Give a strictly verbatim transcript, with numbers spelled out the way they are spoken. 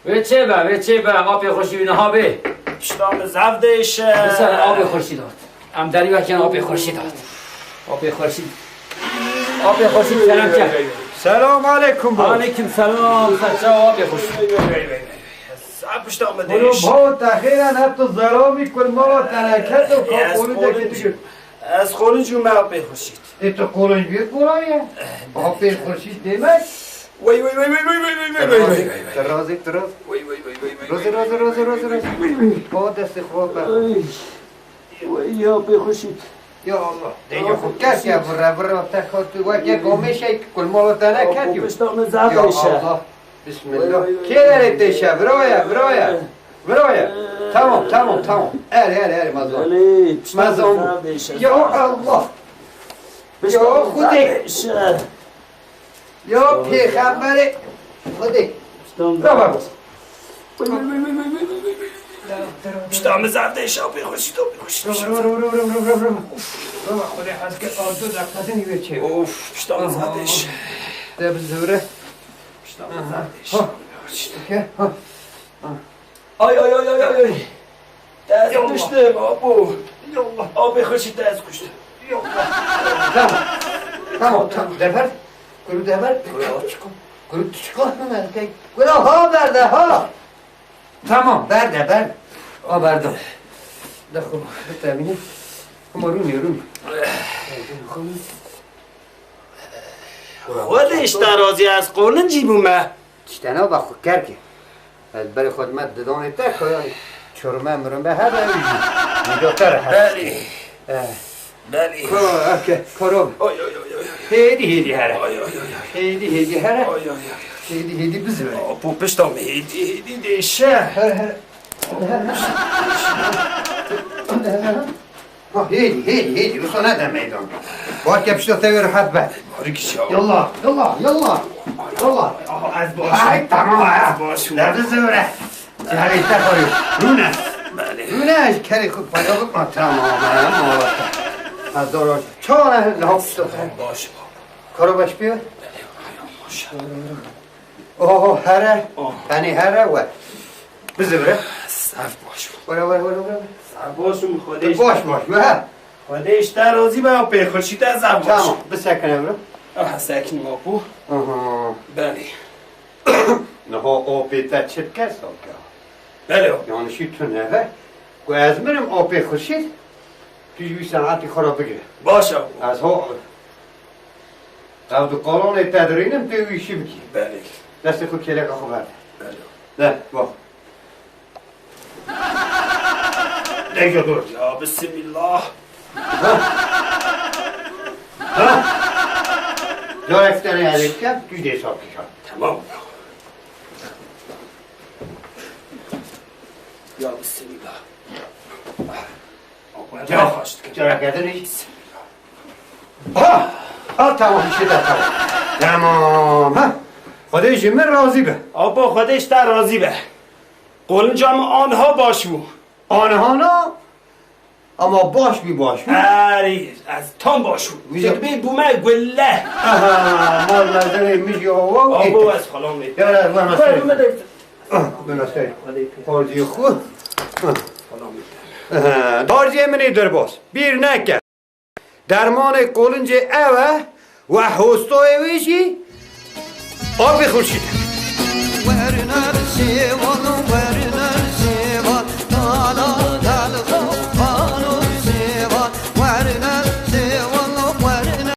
Wê çê be, wê çê be, apê xurşîdî niha bê. Pişta min zaf dêş e. Bi ser apê xurşîd hat. Em derî vekin apê xurşîd hat. Apê xurşîd. Apê xurşîd selam ke. Selam aleykum bo. Aleykum selam, ser çav apê xurşîd. Zaf pişta min Oğlum dêş. Bo te xêr e, ne tu zelamî kulmala teneket û Ez kapolî de qolunc-, ketikin. Ez qolunc û me apê xurşîd. E tu qolunc bir kolay ya. Apê xurşîd demek. Vay, vay, vay. Terazî, teraz. Vay, vay, vay, vay, vay. Roze, roze, roze, roze, roze. O destê xwe be. Ay. Vay, ya pê xurşîd. Ya Allah. Dêca xwe kes ya vire, vire, te xwe tu weke gomê şey kulmala teneket yo. Pişta min zaf Ya dêş e. Allah. Bismillah. Vay, vay, vay. Kê derê têşe? Vira ye, vira ye. Vira ye. Tamam, tamam, tamam. Erê, erê, erê, mezan. Belê, pişta Mezan. zaf dêşe. Ya Allah. Pişta Ya zaf Xwedê. dêşe. Ya Pêxemberê Xwedê. Pişta Bira bak. zaf. Pişta min zaf dêşe, pê xurşîd, pê xurşîd. Bira, bira, bira, bira, bira, bira. Baba, Xwedê hez ke ardo de qedinî wê çê. Of, pişta min zaf dêşe. De bi zewre. Pişta min zaf dêşe. Ha. Ke, ha. Ay, ay, ay, ay, ay, ay. Te ez Ya Allah. kuştim, apo. Ya Allah. Abi xurşîd te ez kuştim. Ya Allah. Tamam. Tamam, tamam. Defer. Kuru defer. Kuru çiko. Kuru çiko. Hemen tek. Kuru ha berde ha. Tamam, berde, berde. O berde. De xo, bitemîne. Ama rûnê, rûn. Xwedê ji te razî, ez qolincî bûme. Tiştene ba xwe kerkê. Ez berê xwe dime didanê te, koyan çorme mirme hebe, nîdo te re hebe. Belê. Eh. Belê. Ko, eke, koro. Oy, oy, oy, oy, oy. Hêdî, hêdî here. Oy, oy, oy, oy. Hêdî, hêdî here. Oy, oy, oy, oy. Hêdî, hêdî bizivire. Apo pişta min hêdî, hêdî dêşe. Here, here. Ha, hêdî, hêdî, hêdî, wisa nede meydan. Barke pişta te wê rehet be. Barik ya. Yallah, yallah, yallah. Yallah. Aha, ez baş. Ay, tamam, ha. Ez baş. Nerede zevre? Yani işte koyuyor. Rune. Belê. Rune, kerê xwe payda bıkma, tamam, ha, mala. Ha, doğru. Çağla, ne yaptı? Baş. Karabaş bir. Belê, ay, baş. Oho, here. Oh. Tenê here we. Bizivre. Zaf baş bû. Were, were, were, were. Zaf baş bû, Xwedê. Baş, baş, we ha. Xwedê ji te razî be, pê xurşîd te zaf baş. Tamam, bisekine bro. Aha, sekin ma bû. Aha. Belê. Niha apê te çi dike, Salka? Belê. Yani şu tune ve. Ku ez mirim apê xurşîd, tu ji wî senetî xwe re bigire. Baş e. Ez ho. Ev du qalonê te dirînim, tu wî işî bikî. Belê. Destê xwe kêleka xwe berde. Belê. De, bak. Neyse, dur. Ya, bismillah. Ha? Ha? Carek tenê erê bikem, tu dê hesab bikem. Tamam. Ya, bismillah. Cara, cara kedin hiç. Ha! Ha, tamam, işi de tamam. Tamam, ha. Xwedê ji min razî be. Apo, Xwedê ji te razî be. Qolinca min aniha baş bû. Aniha na? Ama baş bî, baş bî. Erê, ez tam baş bûm. Wî Çek bê bûme gulle. Aha, mal mezerê min jî awa. Apo, ez xalam bê. Ya, ya, bana Xwedê söyle. bûme de. Ah, bana söyle. Xwedê pê. Xorcî xwe. Ah. Xalam bê. Aha, darcê min ê derbas. Bîr neke. Dermanê qolincê ew e, we hostoyê wê jî apê xurşîd e.